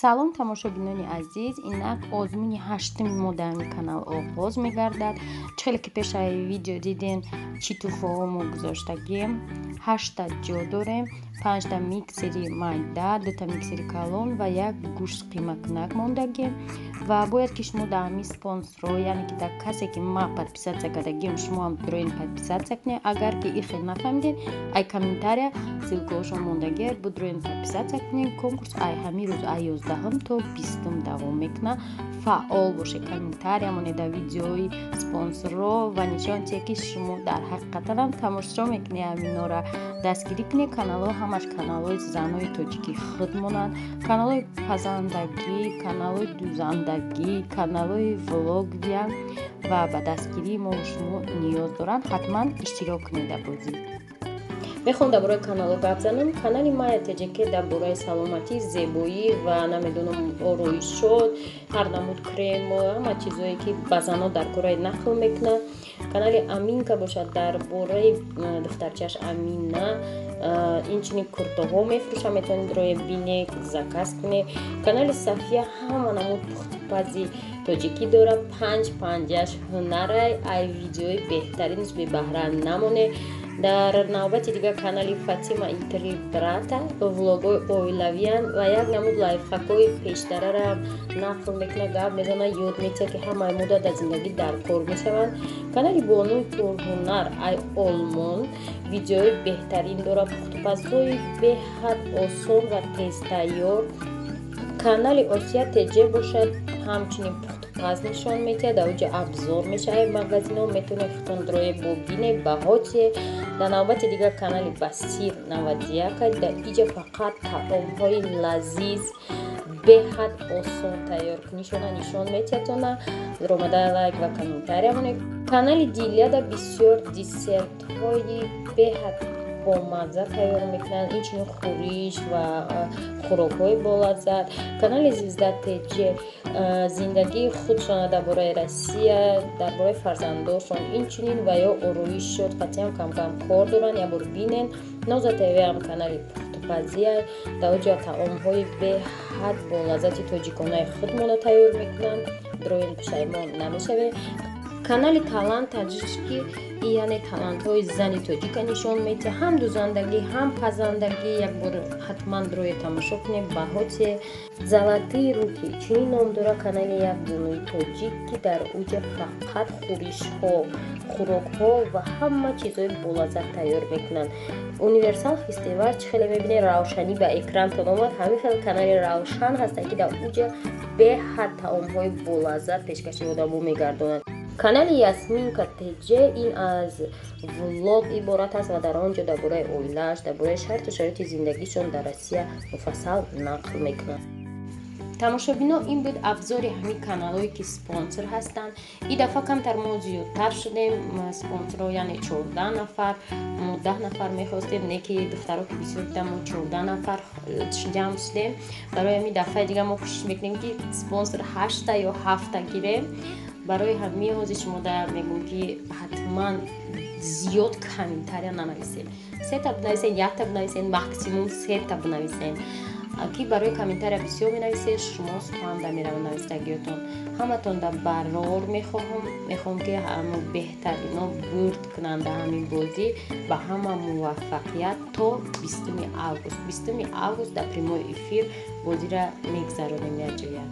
Салом, тамошобинони азиз! Инак озмуни ҳаштуми мо дар ин канал оғоз мегардад. Чӣ хеле ки пешаи видео дидем, чӣ тӯҳфаҳо мо гузоштагем. Ҳашта ҷо дорем: панҷта миксери майда, дута миксери калон ва як гӯшт қимакунак мондагем. Ва бояд ки шумо дар ҳамин спонсорро, яъне ки дар касе ки ма подписаться кардагим, шумо ҳам дуроин подписаться кунед. Агар ки и хел нафаҳмидед, ай комментария ссылкаҳошон мондагӣ, будроин подписаться кунед. Конкурс ай ҳамин рӯз, ай 11-ум то 20-ум давом мекунад. Фаъол бошед, комментария монед дар видеои спонсорро ва нишон диҳед, ки шумо дар ҳақиқатанам тамошо мекунед. Ҳаминора дастгирӣ кунед. Каналҳо ҳамаш каналҳои занои тоҷикӣ худ монанд: каналҳои пазандагӣ, каналҳои дузандагӣ, каналҳои влогвия ва ба дастгирии мо шумо ниёз доранд. Ҳатман иштирок кунед дар бозӣ. Мехоҳам дар бораи каналҳо гап занам. Канали Майя ТЖК дар бораи саломатӣ, зебоӣ ва, намедонам, ороишот, ҳар намуд крем, ҳама чизое, ки ба занон дар кораи, нақл мекунад. Канали Аминка бошад, дар бораи духтарчааш Амина, инчунин куртоҳо мефурӯшад. Метавонед роя бинед, заказ кунед. Канали Сафия ҳама намуд пухтупази тоҷикӣ дорад. Панҷ панҷаш ҳунарай, ай видеои беҳтаринаш бебаҳра намонед. Дар навбати дигар канали Фатима и три брата влогҳои оилавиянд ва як намуд лайфхакҳои пештарара нақл мекунад, гап мезанад, ёд метиҳад, ки ҳамаи муддат дар зиндагӣ дар кор мешаванд. Канали Бонуи пурҳунар ай Олмон видеои беҳтарин дорад, пухтупазҳои беҳад осон ва тезтайёр. Канали Осия ТЖ бошад, ҳамчунин пухтупаз нишон медиҳад. Дар оҷа обзор мешавад магазинҳо, метавонед худтон дроя бо бинед, баҳоте. Дар навбати дигар канали Басир 91, дар иҷа фақат таомҳои лазиз, беҳад осон тайёркунишона нишон метиҳадтона. Омада лайк ва комментария монед. Канали Дилияда бисёр десертҳои беҳад бомазза тайёр мекунанд, инчунин хӯриш ва хӯрокҳои болаззат. Канали Звезда ТЖ зиндагии худшона дар бораи Россия, дар бораи фарзандошон, инчунин ва ё ороишот қатъиам камкам кор доранд, якбор бинен. Ноза ТВам канали пухтупазия, дар оҷа таомҳои беҳад болаззати тоҷиконаи худмона тайёр мекунанд. Дроин пушаймон намешавед. Канали Талант Таҷички, яъне талантҳои зани тоҷика нишон медиҳад, ҳам дузандагӣ, ҳам пазандагӣ. Якбор ҳатман дроя тамошо кунед, баҳоте. Золотые руки чунин ном дорад канали як бонуи тоҷик, ки дар уҷа фақат хӯришҳо, хӯрокҳо ва ҳама чизҳои болаззат тайёр мекунанд. Универсал фестивал, чӣ хеле мебинед, равшанӣ ба экрантон омад, ҳамин хел канали Равшан ҳастанд, ки дар уҷа беҳад таомҳои болаззат пешкаши одамо мегардонанд. Канали Ясминка ТЖ ин аз влог иборат аст ва дар он ҷо дар бораи оилааш, дар бораи шарту шароити зиндагишон дар Россия муфассал нақл мекунад. Тамошобино, ин буд обзори ҳамин каналҳое, ки спонсор ҳастанд. Ин дафъа камтар мо зиёдтар шудем спонсорро, яъне 14 нафар. Мо 10 нафар мехостем, не ки духтаро ки бисёр будам, мо 14 нафар ҷамъ шудем. Барои ҳамин дафъаи дигар мо кӯшиш мекунем, ки спонсор ҳашта ё ҳафта гирем. Барои ҳамин ҳозир шумо да мегӯм, ки ҳатман зиёд комментария нанависед. Сета бинависен, якта бинависен, максимум сета бинависен, ки барои комментария бисёр менависед, шумо спамда меравад навистагиётон. Ҳаматон да барор мехоҳам. Мехоҳам, ки ҳамо беҳтарино бурд кунанд дар ҳамин бозӣ. Ба ҳама муваффақият. То 20-уми август. 20-уми август дар прямой эфир бозира мегзаронем якҷоя.